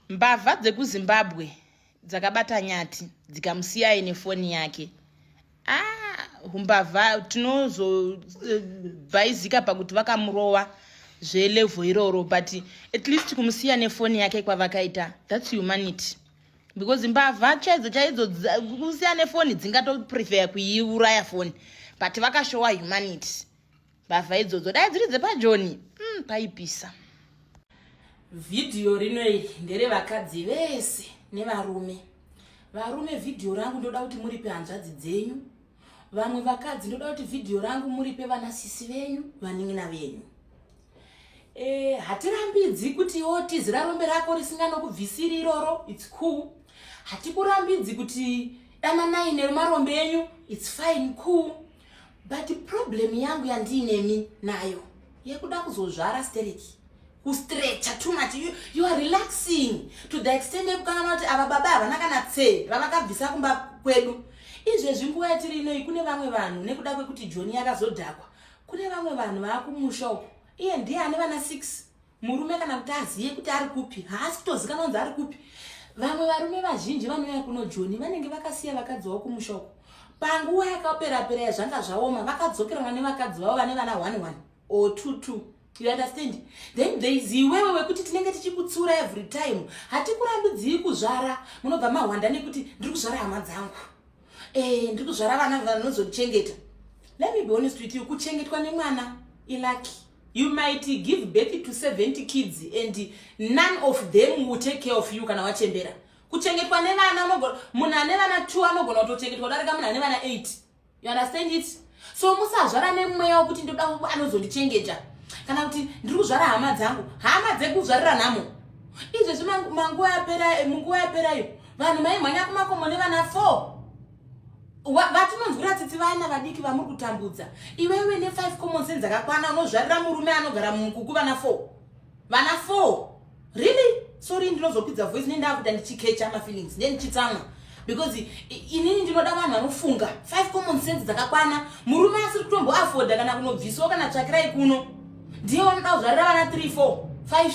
Mbavha dzekuZimbabwe dzakabata Nyati dzikamusiya aine foni yake. Ah, humbavha tinozobhaizika pakuti vakamurova zvelevel iroro, but at least kumusiya nefoni yake kwavakaita, that's humanity, because mbavha chaidzo chaidzo kusiya nefoni dzingatoprefer kuiuraya foni, but vakashowa humanity mbavha idzodzo. Dai dziri dzepajoni, paipisa. Vhidhiyo rino iri nderevakadzi vese nevarume. Varume, vhidhiyo rangu ndoda kuti muripe hanzvadzi dzenyu. Vamwe vakadzi, ndoda kuti vhidhiyo rangu muripe vanasisi venyu, vanin'ina venyu. Hatirambidzi kuti o tizira rombe rako risinganokubvisiri iroro, it's cool. Hatikurambidzi kuti dananai nemarombe enyu, it's fine, cool. But problem yangu yandiinemi nayo yekuda kuzozvara stereki, kustretcha too much. You are relaxing to the extent yekukanganwa kuti ava baba havana kana tse ravakabvisa kumba kwedu. Izvezvi nguva yatiri inoi, kune vamwe vanhu, nekuda kwekuti Joni yakazodhakwa, kune vamwe vanhu vaakumusha uko, iye ndiye ane vana 6. Murume kana kuti aziye kuti ari kupi, haasi kutozikanwa kunzi ari kupi. Vamwe varume vazhinji vanouya kuno Joni vanenge vakasiya vakadzi vavo kumusha uko. Panguva yakaperapera yazvanga zvaoma, vakadzokerana nevakadzi vavo vane vana 1 1 or 2 2, you understand? Then there is iwewe wekuti tinenge tichikutsura every time. Hatikurambidzii kuzvara, munobva mahwanda nekuti ndiri kuzvara hama dzangu, ndiri kuzvara vana vanozondichengeta. Let me be honest with you, kuchengetwa nemwana ilucky. You might give birth to 70 kids and none of them will take care of you kana wachembera. Kuchengetwa nevana, munhu ane vana 2 anogona kutochengetwa kudarika munhu ane vana 8, you understand it? So musazvara nemweya wekuti ndoda anozondichengeta kana kuti ndiri kuzvara hama dzangu. Hama dzekuzvarira nhamo. Izvezvi manguva yapera, munguva yaperayo vanhu maimhanya kumakomo nevana 4. Vatinonzwira tsitsi vana vadiki vamuri kutambudza. Iwewe ne5 common sense dzakakwana unozvarira murume anogara mumukuku vana 4, vana 4, really? Sorry, ndinozokwidza voice nendakuita ndichikecha mafeelings, nendichitsamwa, because inini ndinoda vanhu vanofunga. 5 common sense dzakakwana, murume asiri kutomboafforda kana kunobvisawo kana tsvakirai kuno, ndiye vanoda kuzvarira vana 3 4 5.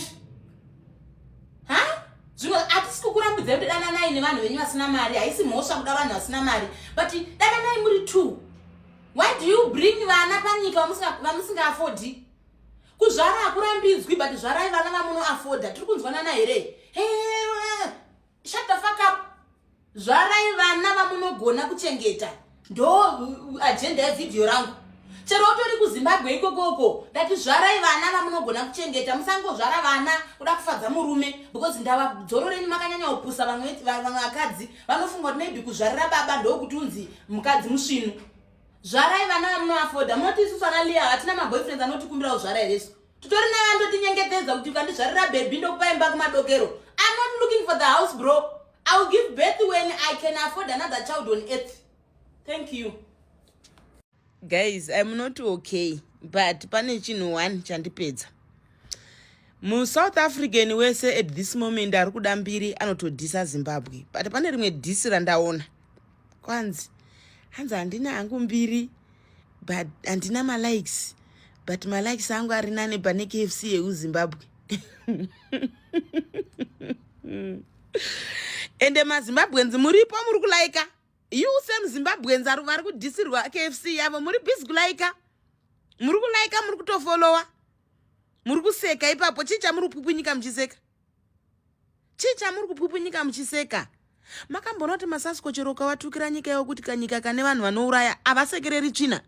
Ha, zvino hatisi kukurambidzai kuti dananai nevanhu venyu vasina mari. Haisi mhosva kuda vanhu vasina mari, but dananai muri two. Why do you bring vana panyika vamusingaaffordi? Kuzvara hakurambidzwi, but zvarai vana vamunoafforda. Tiri kunzwanana here? Shut the fuck up. Zvarai vana vamunogona kuchengeta. Ndo agenda yevhidhiyo rangu. Chero utori kuZimbabwe ikokoko, ndati zvarai vana vamunogona kuchengeta. Musangozvara vana kuda kufadza murume, because ndava dzoro renyu makanyanya kupusa. Vamwe vakadzi vanofunga kuti maybe kuzvarira baba ndokuti unzi mukadzi musvinu. Zvarai vana vamunoafforda. Munoti isusu ana Lia hatina maboyfriends anotikumbira kuzvara here? Isu titori nevandotinyengetedza kuti ukandizvarira bhebhi ndokupa imba kumadokero. I'm not looking for the house, bro. I will give birth when I can afford another child on earth. Thank you. Guys, I'm not okay, but pane chinhu one chandipedza. MuSouth African wese at this moment ari kuda mbiri anotodhisa Zimbabwe, but pane rimwe dhisi randaona kwanzi, hanzi, "Handina hangu mbiri, but handina malikes, but malikes angu ari nane pane KFC yekuZimbabwe." Ende maZimbabweans muripo, muri kulaika. You same Zimbabweans ari vari kudhisirwa KFC yavo, muri busy kulaika, muri kulaika, muri kutofollowa, muri kuseka ipapo. Chii chamuri kupwipwinyika muchiseka? Chii chamuri kupwipwinyika muchiseka? Makamboona kuti maSasco, chero ukavatukira nyika yavo kuti kanyika kane vanhu vanouraya, havasekereri tsvina,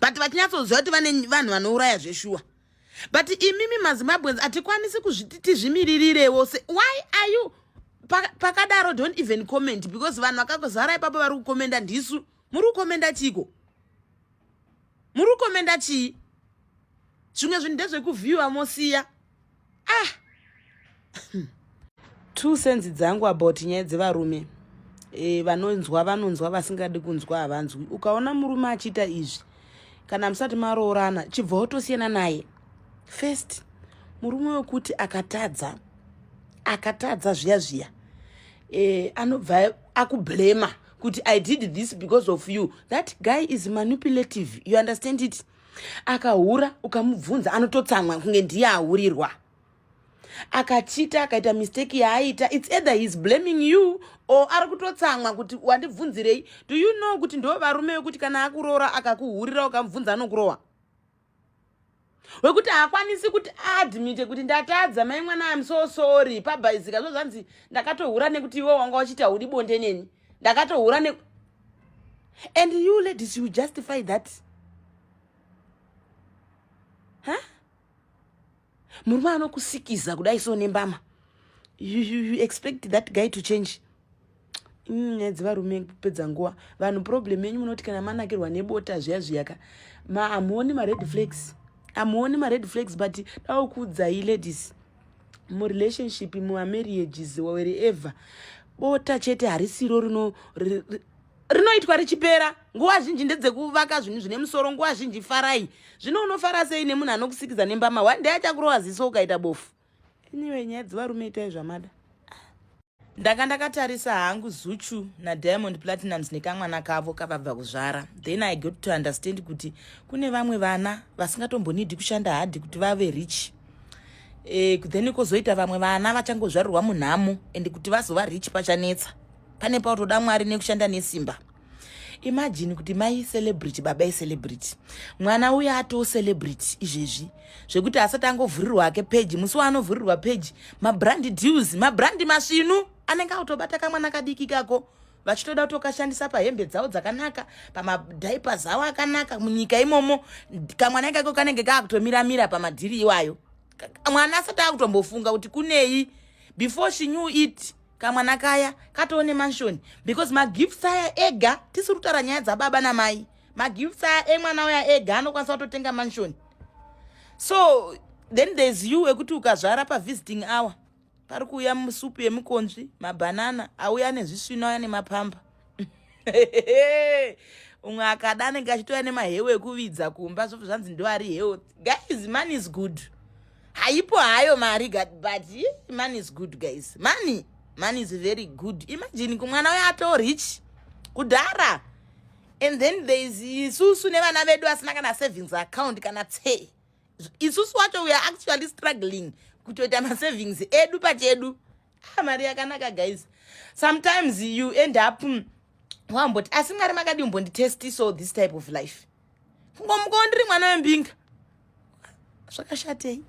but vachinyatsoziva kuti vane vanhu vanouraya zveshuwa. But imimi maZimbabweans hatikwanisi kuzviti tizvimiririrewo. Se why are you pakadaro? Don't even comment, because vanhu vakazara ipapo vari kukomenda ndisu. Muri kukomenda chiko? Muri kukomenda chii? Zvimwe zvinhu ndezvekuvhiwa, mosiya. Ah, 2 cents dzangu about nyaya dzevarume. Vanonzwa vanonzwa, vasingadi kunzwa havanzwi. Ukaona murume achiita izvi, kana musati maroorana, chibva wotosiyana naye first. Murume wekuti akatadza, akatadza zviya zviya, anobva akublema kuti, "I did this because of you," that guy is manipulative, you understand it? Akahura, ukamubvunza anototsamwa kunge ndiye ahurirwa. Akachita, akaita mistake yaaita, it's either he's blaming you or ari kutotsamwa kuti wandibvunzirei. Do you know kuti ndo varume vekuti kana akuroora, akakuhurira, ukamubvunza, anokurohwa, wekuti haakwanisi kuti aadmite kuti ndatadza, mai mwana, am so sorry, pabhaizika zvo zvanzi ndakatohura nekuti iwe wanga uchiita hudi bonde neni, ndakatohura ne. And you ladies, you justify that, huh? Murume anokusikiza kudai so nembama, you expect that guy to change? Nyaya dzevarume kupedza nguva. Vanhu, problem yenyu, munoti kana manakirwa nebota zviya zviyaka, hamuoni mared flags, hamuoni mared flags. But daukuudzai ladies, murelationship, mumamarriages, wherever, bota chete harisiro rino rinoitwa richipera. Nguva zhinji ndedzekuvaka zvinhu zvine musoro. Nguva zhinji farai. Zvino unofara sei nemunhu anokusikiza nembama? One day achakurova ziso ukaita bofu. Anyway, nyaya dzevarume, itai zvamada. Ndanga ndakatarisa hangu Zuchu naDiamond Platinums nekamwana kavo kavabva kuzvara. Then I got to understand kuti kune vamwe vana vasingatombonidi kushanda hard kuti vave rich. Then kwozoita vamwe vana vachangozvarirwa munhamo, and kuti vazova rich pachanetsa, pane pautoda Mwari nekushanda nesimba. Imagine kuti mai celebrity, baba icelebrity, mwana uyo atoo celebrity izvezvi, zvekuti asati angovhurirwa ake peji. Musi waanovhurirwa peji, mabrand deals, mabrand masvinu anenge autobata kamwana kadiki kako, vachitoda kutokashandisa pahembe dzavo dzakanaka, pamadiapers avo akanaka munyika imomo. Kamwana ikako kanenge kaakutomiramira pamadhiri iwayo. Mwana asati akutombofunga kuti kunei, before she knew it, kamwana kaya katoone mansion, because magifts aya ega, tisiri kutaura nyaya dzababa namai, magifts aya emwana uya ega anokwanisa kutotenga mansion. So then there's you ekuti ukazvara, pavisiting hour pari kuuya musupu yemukonzvi, mabhanana auya nezvisvino, auya nemapamba. Umwe akada anenge achitouya nemahewu ekuvidza kumba, zvobva zvanzi ndo ari health. Guys, money is good. Haipo hayo mari, but money is good, guys. Money is very good. Imagine kumwana uyo ato rich kudhara, and then there is isusu nevana vedu asina kana savings account kana tse. Isusu wacho, we are actually struggling kutoita masavings edu pachedu. Ah, mari yakanaka, guys. Sometimes you end up wamboti, asi Mwari makadi umbonditestiso this type of life? Kungomukawo ndiri mwana wembinga, zvakashatei?